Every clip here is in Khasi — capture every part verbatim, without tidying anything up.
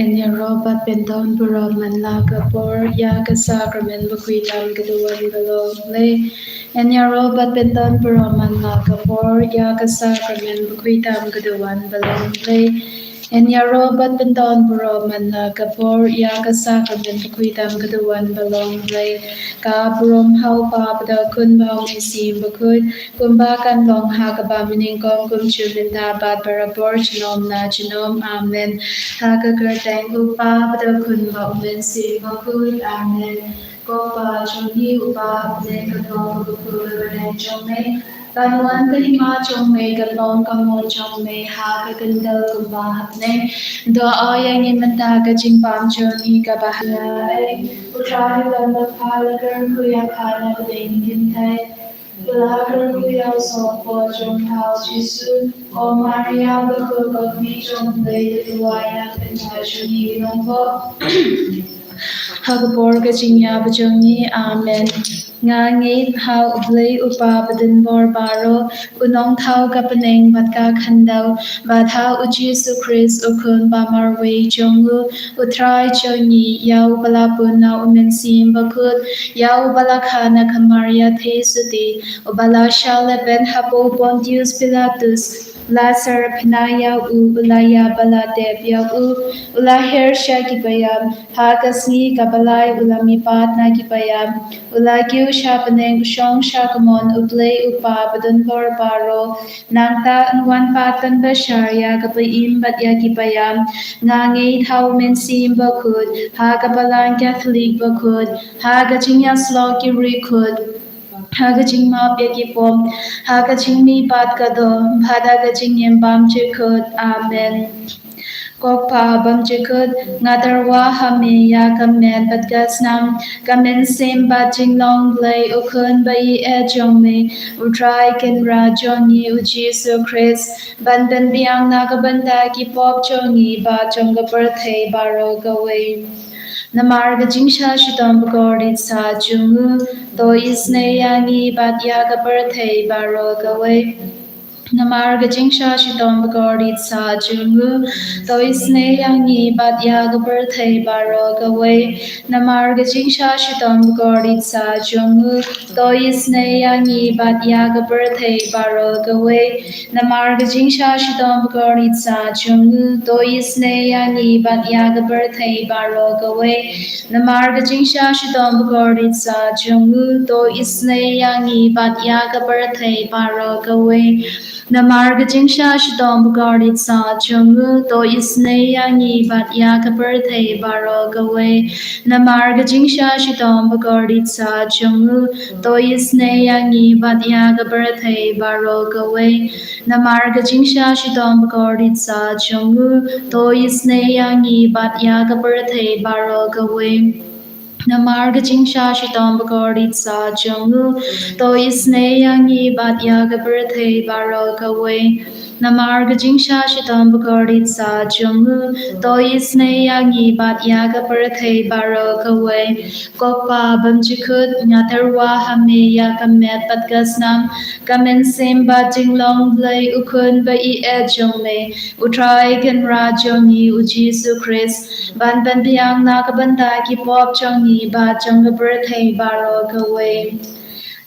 Yn ïaroh bad pyndon burom man la ka por ïa ka sakramen bakhuid tam ka duwan ba long Blei. Yn ïaroh bad pyndon burom man la ka por ïa ka sakramen bakhuid tam ka duwan ba long Blei. Yn ïaroh bad pyndon burom man la ka por ïa ka sakramen bakhuid tam ka duwan ba long Blei. Ka burom ha u Pa bad ha u Khun bad ha u Mynsiem Bakhuid, kumba kan long ha kaba mynnyngkong, kumjuh mynta bad barabor, junom la junom. Amen. Ha ka kyrteng u Pa bad u Khun bad u Mynsiem Bakhuid. Amen. Ko Pa jong ngi uba ha bneng, ka don ka bynta ka kyrteng jong me. Kan wan ka hima jong me, kan long ka mon jong me ha ka kyndal kumba ha bneng. To ai ïa ngi mynta ka jingbam jong ngi kaba ha. U Trai u don bad pha, la kyrkhu ïa pha na pdeng ki kynthei. La kyrkhu ïa u sohpop jong pha u Jisu. O Maria, bakhuid, ka kmie jong U Blei, duwai ïa ngi kynthei, ha ka por ka jingïap jong ngi. Amen. Nga ngeit ha U Blei U Pa badonbor baroh, u nongthaw ka bneng bad ka khyndew, bad ha u Jisu Khrist u Khun ba marwei jong u, U Trai jong ngi, ïa uba la pun na u Mynsiem Bakhuid, ïa uba la kha na ka Maria theisotti, uba la shah lehbeiñ hapoh u Pontius Pilatus, la syrphna ïa u, u la ïap bad la tep ïa u, u la her sha ki paid ïam, ha ka sngi kaba lai u la mihpat na ki paid ïam, u la kiew sha bneng, u shong sha kamon U Blei U Pa badonbor baroh. Nangta un wan pat ban bishar ïa ka ba im bad ïa ki ba ïam. Nga ngeit ha u Mynsiem Bakhuid, ha ka Balang Katholik bakhuid, ha ka jingïasyllok ki riewkhuid, ha ka jingmap ïa ki pop, ha ka jingmihpat ka doh, bad ha ka jingim bymjukut. Amen. Ko Pa bymjukut, nga tyrwa ha me ïa ka met bad ka snam, ka mynsiem bad jinglong Blei, U Khun ba ïeit jong me, U Trai Kynrad jong ngi U Jisu Khrist, ban pynbiang na ka bynta ki pop jong ngi bad jong ka pyrthei baroh kawei. Namar ka jingshah shitom bakordit satia jong u, to isynei ïa ngi bad ïa ka pyrthei baroh kawei. Namar ka jingshah shitom bakordit satia jong u, to isynei ïa ngi bad ïa ka pyrthei baroh kawei. Namar ka jingshah shitom bakordit satia jong u, to isynei ïa ngi bad ïa ka pyrthei baroh kawei. Namar ka jingshah shitom bakordit satia jong u, to isynei ïa ngi bad ïa ka pyrthei baroh kawei. Namar ka jingshah shitom bakordit satia jong u, to isynei ïa ngi bad ïa ka pyrthei baroh kawei. Namar ka jingshah shitom bakordit satia jong u, to isynei ïa ngi bad ïa ka pyrthei baroh kawei. Namar ka jingshah shitom bakordit satia jong u, to isynei ïa ngi bad ïa ka pyrthei baroh kawei. Namar ka jingshah shitom bakordit satia jong u, to isynei ïa ngi bad ïa ka pyrthei baroh kawei. Namar ka jingshah shitom bakordit satia jong u, to isynei ïa ngi bad ïa ka pyrthei baroh kawei. Namar ka jingshah shitom bakordit satia jong u, to isynei ïa ngi bad ïa ka pyrthei baroh kawei. Ko Pa bymjukut, nga tyrwa ha me ïa ka met bad ka snam, ka mynsiem bad jinglong Blei, U Khun ba ïeit jong me, U Trai Kynrad jong ngi U Jisu Khrist, ban pynbiang na ka bynta ki pop jong ngi bad jong ka pyrthei baroh kawei.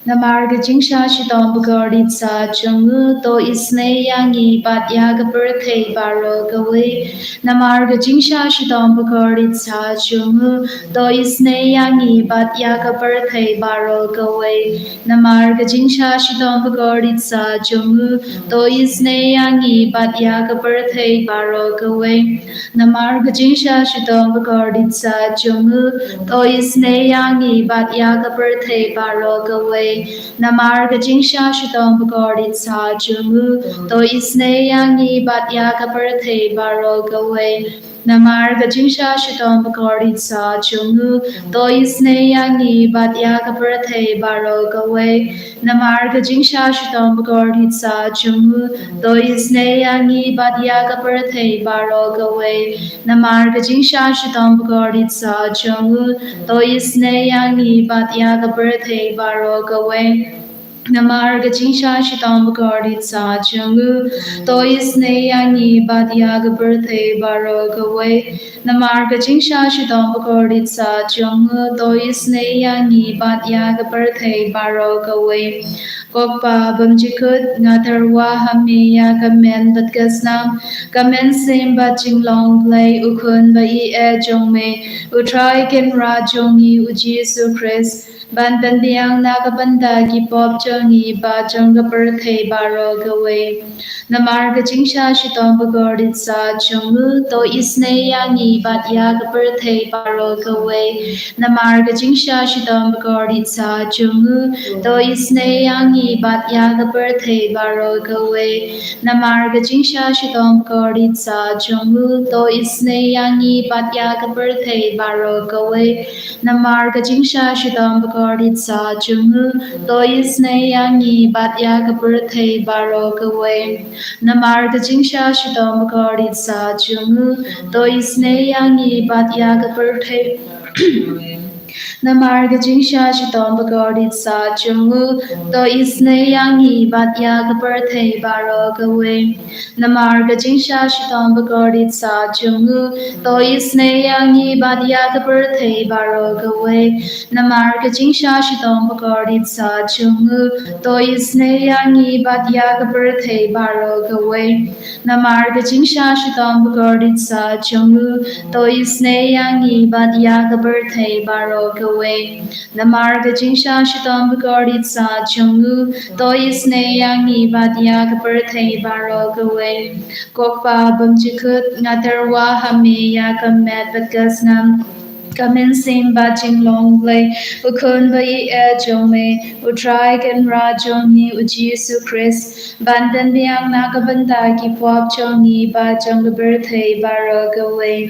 Namar ka jingshah shitom bakordit satia jong u, to isynei ïa ngi bad ïa ka pyrthei baroh kawei. Namar ka jingshah shitom bakordit satia jong u, to isynei ïa ngi bad ïa ka pyrthei baroh kawei. Namar ka jingshah shitom bakordit satia jong u, to isynei ïa ngi bad ïa ka pyrthei baroh kawei. Namar ka jingshah shitom bakordit satia jong u, to isynei ïa ngi bad ïa ka pyrthei baroh kawei. Namar ka jingshah shitom bakordit satia jong u, to isynei ïa ngi bad ïa ka pyrthei baroh kawei. Namar ka jingshah shitom bakordit satia jong u, to isynei ïa ngi bad ïa ka pyrthei baroh kawei. Namar ka jingshah shitom bakordit satia jong u, to isynei ïa ngi bad ïa ka pyrthei baroh kawei. Namar ka jingshah shitom bakordit satia jong u, to isynei ïa ngi bad ïa ka pyrthei baroh kawei. Namar ka jingshah shitom bakordit sah jong u, to isynei ïa ngi bad ïa ka pyrthei baroh kawei. Namar ka jingshah shitom bakordit sah jong u, to isynei ïa ngi bad ïa ka pyrthei baroh kawei. Ko Kpa bymjukut, nga tyrwa ha me ïa ka met bad ka snam, ka mynsiem bad jinglong Blei, u Khun ba ïeit jong me, u Trai Kynrad jong ngi u Jisu Khrist, ban pynbiang na ka bynta ki pop jong ngi bad jong ka pyrthei baroh kawei. Namar ka jingshah shitom bakordit sah jong u, to isynei ïa ngi bad ïa ka pyrthei baroh kawei. Namar ka jingshah shitom bakordit sah jong u, to isynei ïa ngi bad ïa ka pyrthei baroh kawei. Namar ka jingshah shitom bakordit sah jong u, to isynei ïa ngi bad ïa ka pyrthei baroh kawei. Namar ka jingshah shitom bakordit sah jong u, to isynei ïa ngi bad ïa ka pyrthei baroh kawei. Namar ka jingshah shitom bakordit sah jong u, to isynei ïa ngi bad ïa ka pyrthei Namar ka jingshah shitom bakordit sah jong u, to isynei ïa ngi bad ïa ka pyrthei baroh kawei. Namar ka jingshah shitom bakordit sah jong u, to isynei ïa ngi bad ïa ka pyrthei baroh kawei. Namar ka jingshah shitom bakordit sah jong u, to isynei ïa ngi bad ïa ka pyrthei baroh kawei. Namar ka jingshah shitom bakordit sah jong u, to isynei ïa ngi bad ïa ka pyrthei baroh kawei. Namar ka jingshah shitom bakordit sah jong u, to isynei ïa ngi bad ïa ka pyrthei baroh kawei. Ko Kpa bymjukut, nga tyrwa ha me ïa ka met bad ka snam, ka mynsiem bad jinglong Blei, u Khun ba ïeit jong me, u Trai Kynrad jong ngi u Jisu Khrist, ban pynbiang na ka bynta ki pop jong ngi bad jong ka pyrthei baroh kawei.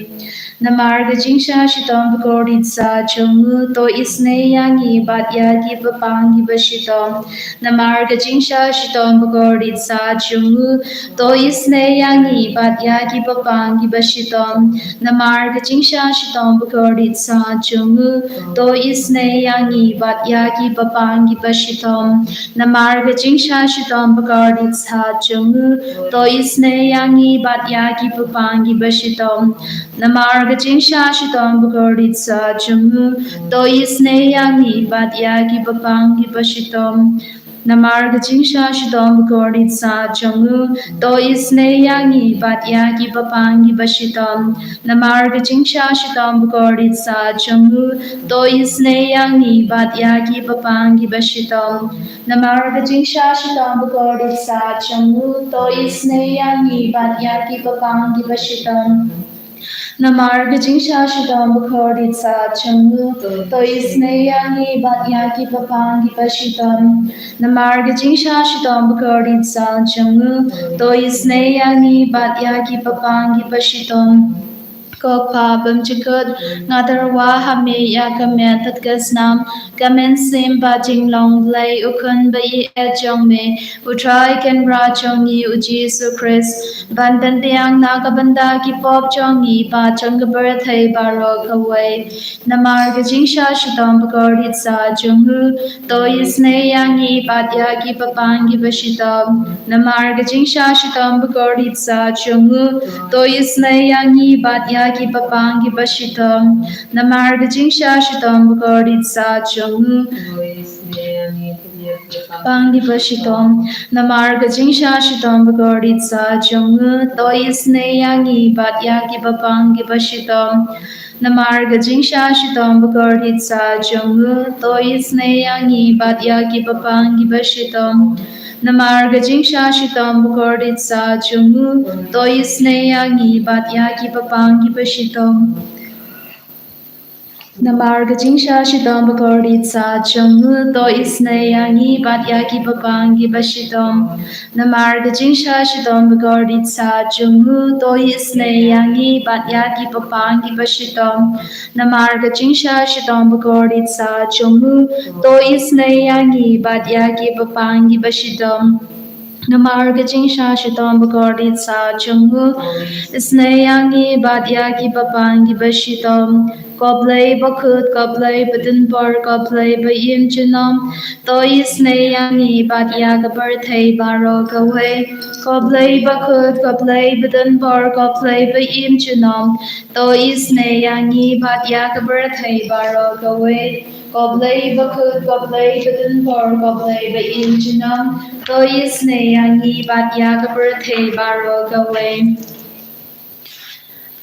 Namar ka jingshah shitom bakordit sah jong u, to isynei ïa ngi bad ïa ki bapang kiba shitom. Namar ka jingshah shitom bakordit sah jong u, to isynei ïa ngi bad ïa ki bapang kiba shitom. Namar ka jingshah shitom bakordit sah jong u, to isynei ïa ngi bad ïa ki bapang kiba shitom. Namar ka jingshah shitom bakordit sah jong u, to isynei ïa ngi bad ïa ki bapang kiba shitom. Namar ka jingshah shitom bakordit sah jong u, to isynei ïa ngi bad ïa ki bapang kiba shitom. Namar ka jingshah shitom bakordit sah jong u, to isynei ïa ngi bad ïa ki bapang kiba shitom. Namar ka jingshah shitom bakordit sah jong u, to isynei ïa ngi bad ïa ki bapang kiba shitom. Namar ka jingshah shitom bakordit sah jong u, to isynei ïa ngi bad ïa ki bapang kiba shitom. Namar ka jingshah shitom bakordit sah jong u, to isynei ïa ngi bad ïa ki bapang kiba shitom. Namar ka jingshah shitom bakordit sah jong u, to isynei ïa ngi bad ïa ki bapang kiba shitom. Ko Kpa bymjukut, nga tyrwa ha me ïa ka met bad ka snam, ka mynsiem bad jinglong Blei, u Khun ba ïeit jong me, u Trai Kynrad jong ngi u Jisu Khrist, ban pynbiang na ka bynta ki pop jong ngi bad jong ka pyrthei baroh kawei. Namar ka jingshah shitom bakordit sah jong u, to isynei ïa ngi bad ïa ki bapang kiba shitom. Namar ka jingshah shitom bakordit sah jong u, to isynei ïa ngi bad ïa ki bapang kiba shitom. Namar ka jingshah shitom bakordit sah jong u, bapang kiba shitom. Namar ka jingshah shitom bakordit sah jong u, to isynei ïa ngi bad ïa ki bapang kiba shitom. Namar ka jingshah shitom bakordit sah jong u, to isynei ïa ngi bad ïa ki bapang kiba shitom. Namar ka jingshah shitom bakordit sah jong u, to isynei ïa ngi bad ïa ki bapang kiba shitom. Namar ka jingshah shitom bakordit sah jong u, to isynei ïa ngi bad ïa ki bapang kiba shitom. Namar ka jingshah shitom bakordit sah jong u, to isynei ïa ngi bad ïa ki bapang kiba shitom. Namar ka jingshah shitom bakordit sah jong u, to isynei ïa ngi bad ïa ki bapang kiba shitom. Namar ka jingshah shitom bakordit saw jong u, isynei ïa ngi bad ïa kiba pang kiba shitom. Ko Blei bakhuid, ko Blei badonbor, ko Blei ba-im junom, to isynei ïa ngi bad ïa ka pyrthei baroh kawei. Ko Blei bakhuid, ko Blei badonbor, ko Blei ba-im junom, to isynei ïa ngi bad ïa ka pyrthei baroh kawei. Ko Blei bakhuid, ko Blei badonbor, ko Blei ba-im junom, to isynei ïa ngi bad ïa ka pyrthei baroh kawei.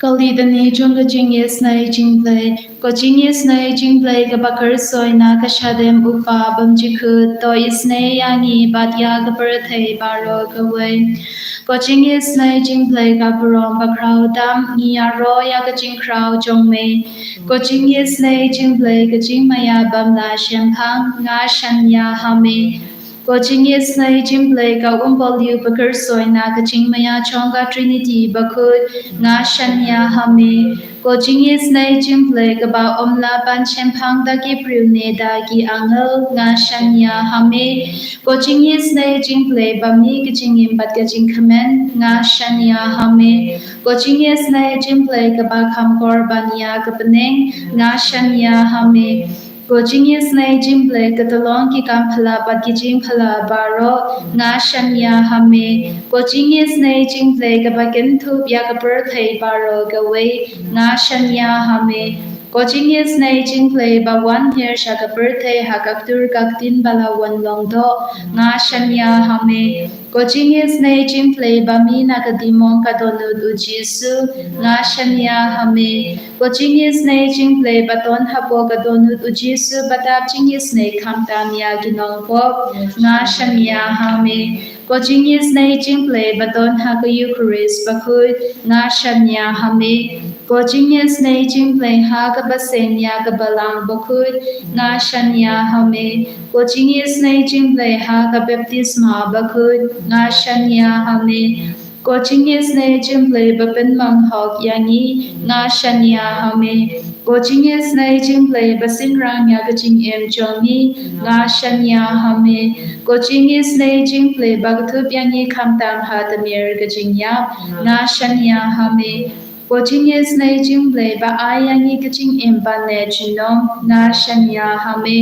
Ka litany jong ka jingisynei jong U Blei. Ko jingisynei jong U Blei kaba kyrshoi na ka shadem U Kpa bymjukut, to isynei ïa ngi bad ïa ka pyrthei baroh kawei. Ko jingisynei jong U Blei ka burom bakhraw tam, ngi ïaroh ïa ka jingkhraw jong me. Ko jingisynei jong U Blei ka jingmaïa bym lah shemphang, nga shaniah ha me. Ko jingisynei jong U Blei ka um baliu ba kyrshoi na ka jingmaïa jong ka Trinity bakhuid, nga shaniah ha me. Ko jingisynei jong U Blei kaba ym lah ban shemphang da ki briew ne da ki angel, nga shaniah ha me. Ko jingisynei jong U Blei ba mih ka jingim bad ka jingkmen, nga shaniah ha me. Ko jingisynei jong U Blei kaba kham kor ban ïa ka bneng, nga shaniah ha me. Ko jingisynei jong U Blei ka tyllong ki kam phylla bad ki jingphylla baroh, nga shaniah ha me. Ko jingisynei jong U Blei kaba kynthup ïa ka pyrthei baroh kawei, nga shaniah ha me. Ko jingisynei jong U Blei ba wan hiar sha ka pyrthei ha ka ktur ka ktien ba la wan long doh, nga shaniah ha me. Ko jingisynei jong U Blei ba mih na ka diengmong ka dohnud U Jisu, nga shaniah ha me. Ko jingisynei jong U Blei ba don hapoh ka dohnud U Jisu ba dap jingisynei khamtam ïa ki nongpop, nga shaniah ha me. Ko jingisynei jong U Blei ba don ha ka Eukharist bakhuid, nga shaniah ha me. Ko jingisynei jong U Blei ha kaba seng ïa ka Balang bakhuid, nga shaniah ha me. Ko jingisynei jong U Blei ha ka baptisma bakhuid, nga shaniah ha me. Ko jingisynei jong U Blei ba pynmong hok ïa ngi, nga shaniah ha me. Ko jingisynei jong U Blei ba synrang ïa ka jingim jong ngi, nga shaniah ha me. Ko jingisynei jong U Blei ba kynthup ïa ngi khamtam ha tmier ka jingïap, nga shaniah ha me. Ko jingisynei jong U Blei ba ai ïa ngi ka jingim ba neh junom, nga shaniah ha me.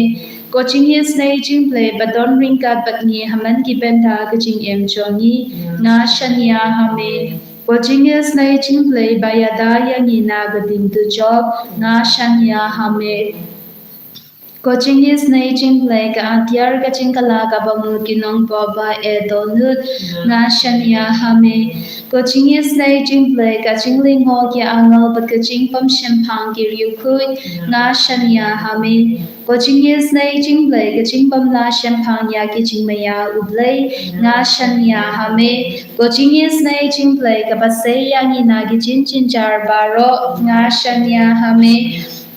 Ko jingisynei jong U Blei ba don ryngkat bad ngi ha man ki bynta ka jingim jong ngi, nga shaniah ha me. Ko jingisynei jong U Blei ba ïada ïa ngi na ka ding dujok, nga shaniah ha me. Ko jingisynei jong U Blei ka atiar ka jingkylla kaba mut ki nongpop ba eh dohnud, nga shaniah ha me. Ko jingisynei jong U Blei ka jinglyngngoh ki angel bad ka jingpymshemphang ki riewkhuid, nga shaniah ha me. Ko jingisynei jong U Blei ka jingbymlah shemphang ïa ki jingmaïa U Blei, nga shaniah ha me. Ko jingisynei jong U Blei kaba sei ïa ngi na ki jingjynjar baroh, nga shaniah ha me.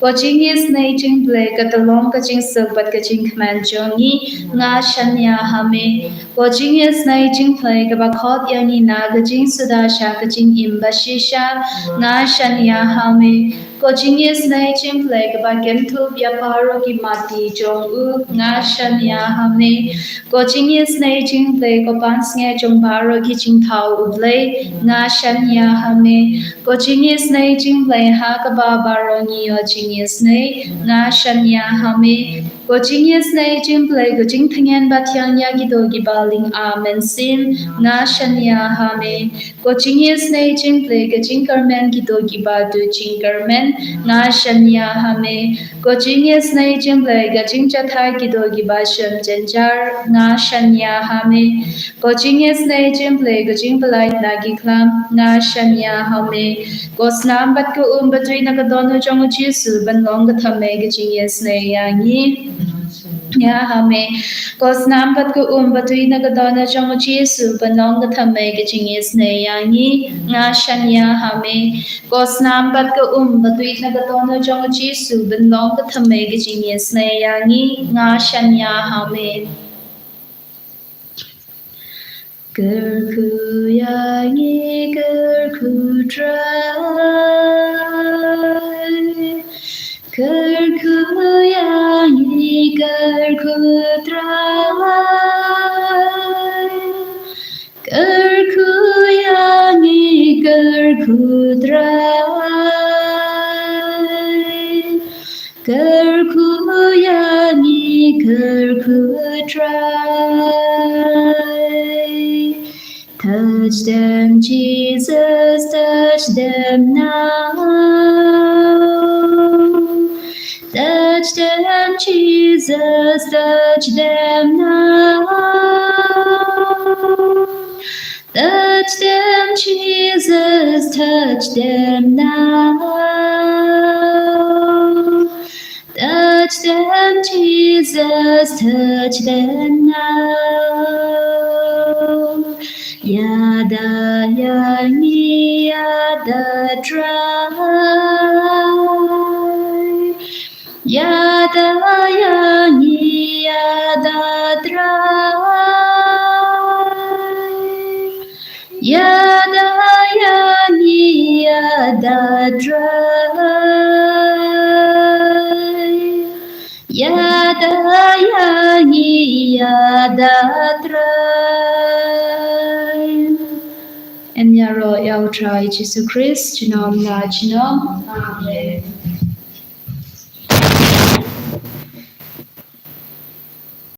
Ko jingisynei jong U Blei ka tyllong ka jingsuk bad ka jingkmen jong ngi, nga shaniah ha me. Ko jingisynei jong U Blei kaba khot ïa ngi na ka jingsuda sha ka jingim ba shisha, nga shaniah ha me. Ko jingisynei jong U Blei kaba kynthup ïa baroh ki mati jong u, nga shaniah ha me. Ko jingisynei jong U Blei ko pansngiat jong baroh ki jingthaw U Blei, nga shaniah ha me. Ko jingisynei jong U Blei ha kaba baroh ngi ïoh jingisynei, nga shaniah ha me. Ko jingisynei jong U Blei ko jingtngen ba thiang ïa kito kiba lyngba mynsiem, nga shaniah ha me. Ko jingisynei jong U Blei ka jingkyrmen kito kiba duh jingkyrmen, nga shaniah ha me. Ko jingisynei jong U Blei ka jingjahthait kito kiba shem jynjar, nga shaniah ha me. Ko jingisynei jong U Blei ka jingpyllait na ki khlam, nga shaniah ha me. Ko snam bad ka um ba tui na ka dohnud jong U Jisu ban long ka thymmei ka jingisynei ïa ngi, nga shaniah ha me. Ko snam bad ka um ba tui na ka dohnud jong U Jisu ban long ka thymmei ka jingisynei ïa ngi, nga shaniah ha me. Ko snam bad ka um ba tui na ka dohnud jong U Jisu ban long ka thymmei ka jingisynei ïa ngi, nga shaniah ha me. Kyrkhu ïa ngi, kyrkhu Trai. Kyrkhu ïa ngi, kyrkhu Trai. Kyrkhu Trai, kyrkhu ïa ngi, kyrkhu Trai. Touch them, Jesus, touch them now. Touch them, Jesus, touch them now. Touch them, Jesus, touch them now. Touch them, Jesus, touch them now. Ïada ïa ngi, ïada Trai. Ïada ïa ngi, ïada Trai. Ïada ïa ngi, ïada Trai. Ïada ïa ngi, ïada Trai. Yn ïaroh ïa U Trai Jisu Khrist, junom la junom. Amen.